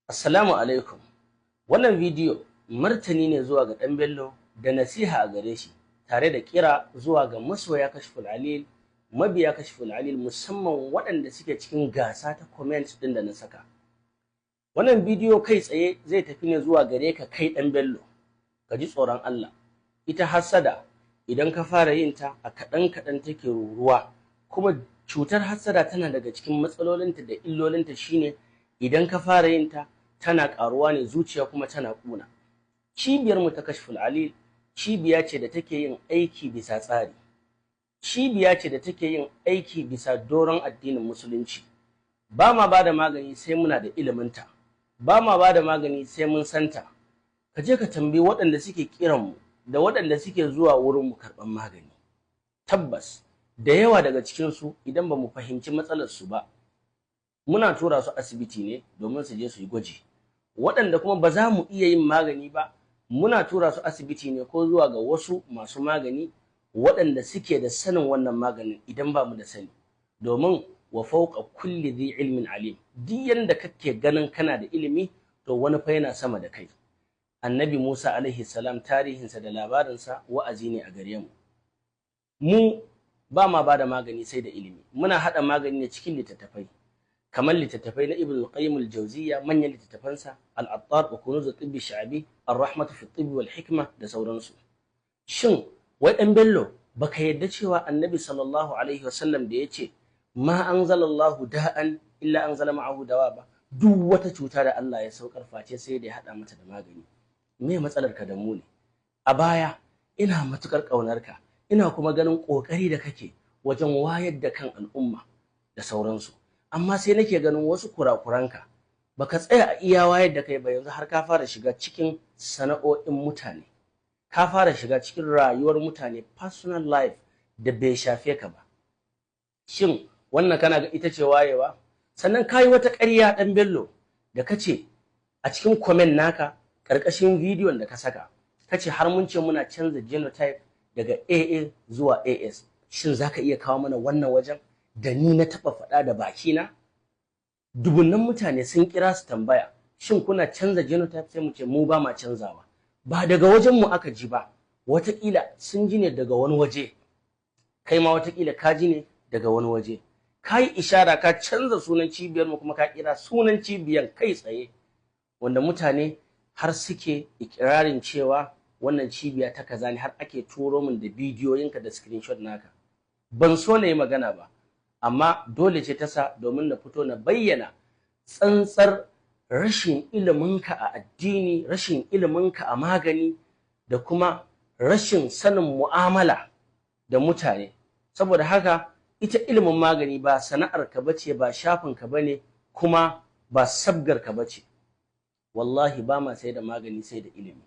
Assalamu alaikum. Wannan bidiyo martani ne zuwa ga Ɗan Bello da nasiha a gare shi, tare da kira zuwa ga masoya Kashful Alil, mabiya Kashful Alil, musamman waɗanda suke cikin gasa ta comment ɗin da na saka. Wannan bidiyo kai tsaye zai tafi ne zuwa gare ka kai Ɗan Bello. Ka ji tsoron Allah. Ita hassada, idan ka fara yin ta, a kaɗan kaɗan take ruruwa, kuma cutar hassada tana daga cikin matsalolinta da illolinta shine idan ka fara yin ta, tana ƙaruwa ne, zuciya kuma tana ƙuna. Cibiyar mu ta Kashful Alil cibiya ce da take yin aiki bisa tsari, cibiya ce da take yin aiki bisa doron addinin Musulunci. Ba ma ba da magani sai muna da iliminta, ba ma ba da magani sai mun santa. Ka je ka tambayi waɗanda suke kiran mu da waɗanda suke zuwa wurin mu karɓan magani. Tabbas da yawa daga cikinsu, idan ba mu fahimci matsalar su ba, muna tura su asibiti ne domin su je su yi gwaji. Waɗanda kuma ba za mu iya yin magani ba, muna tura su asibiti ne ko zuwa ga wasu masu magani waɗanda suke da sanin wannan maganin idan ba mu da sani, domin wa fauqa kulli dhi ilmin alim. Duk yanda kake ganin kana da ilimi, to wani fa yana sama da kai. Annabi Musa alaihi salam, tarihinsa da labarinsa wa'azi ne a gare mu. Mu ba ma ba da magani sai da ilimi. Muna haɗa magani ne cikin littattafai, kamar littattafai na Ibn al-Qayyim al-Jawziyya, manyan littattafansa, al-Attar wa Kunuz at-Tibb Sha'bi, ar-Rahmatu fi at-Tibb wal Hikma da sauransu. Shin wai Dan Bello, baka yadda cewa Annabi sallallahu alaihi wasallam da yace ma anzalallahu da'an illa anzala ma'ahu dawa ba? Duk wata cuta da Allah ya saukar, face sai da ya hada mata da magani. Me matsalar ka da mu ne? A baya ina matukar kaunar ka, ina kuma ganin kokari da kake wajen wayar da kan al'umma da sauransu, amma sai nake ganin wasu kurakuranka. Baka tsaya a iya wayar da kai ba, yanzu har ka fara shiga cikin sana'o'in mutane, ka fara shiga cikin rayuwar mutane, personal life da bai shafe ka ba. Shin wannan kana ga ita ce wayewa? Sannan ka yi wata ƙarya, Ɗan Bello, da ka ce a cikin comment naka ƙarƙashin bidiyon da ka saka, ka ce har mun ce muna canza genotype daga AA zuwa AS. Shin za ka iya kawo mana wannan wajen da ni na taɓa faɗa da bakina? Dubunnan mutane sun kira su tambaya, shin kuna canza genotype? Sai mu ce mu ba ma canzawa. Ba daga wajen mu aka ji ba, wataƙila sun ji ne daga wani waje. Kai ma wataƙila ka ji ne daga wani waje. Ka yi ishara ka canza sunan cibiyar mu, kuma ka kira sunan cibiyar kai tsaye, wanda mutane har suke ikirarin cewa wannan cibiya ta kaza ne, har ake turo min da bidiyoyinka da screenshot naka. Ban so na yi magana ba, amma dole ce ta sa domin na fito na bayyana tsantsar rashin iliminka a addini, rashin iliminka a magani, da kuma rashin sanin mu'amala da mutane. Saboda haka ita ilimin magani ba sana'ar ka bace, ba shafin ka bane, kuma ba sabgar ka bace. Wallahi ba ma sai da magani sai da ilimi.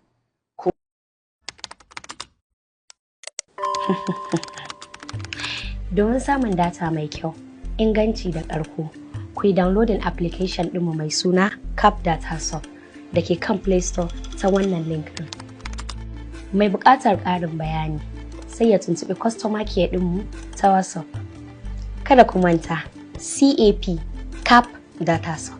Domin samun data mai kyau, inganci da ƙarko, ku yi downloading application ɗinmu mai suna Cap Data Soft da ke kan Play Store ta wannan link ɗin. Mai buƙatar ƙarin bayani sai ya tuntuɓi customer care ɗinmu ta WhatsApp. Kada ku manta, CAP, Cap Data Soft.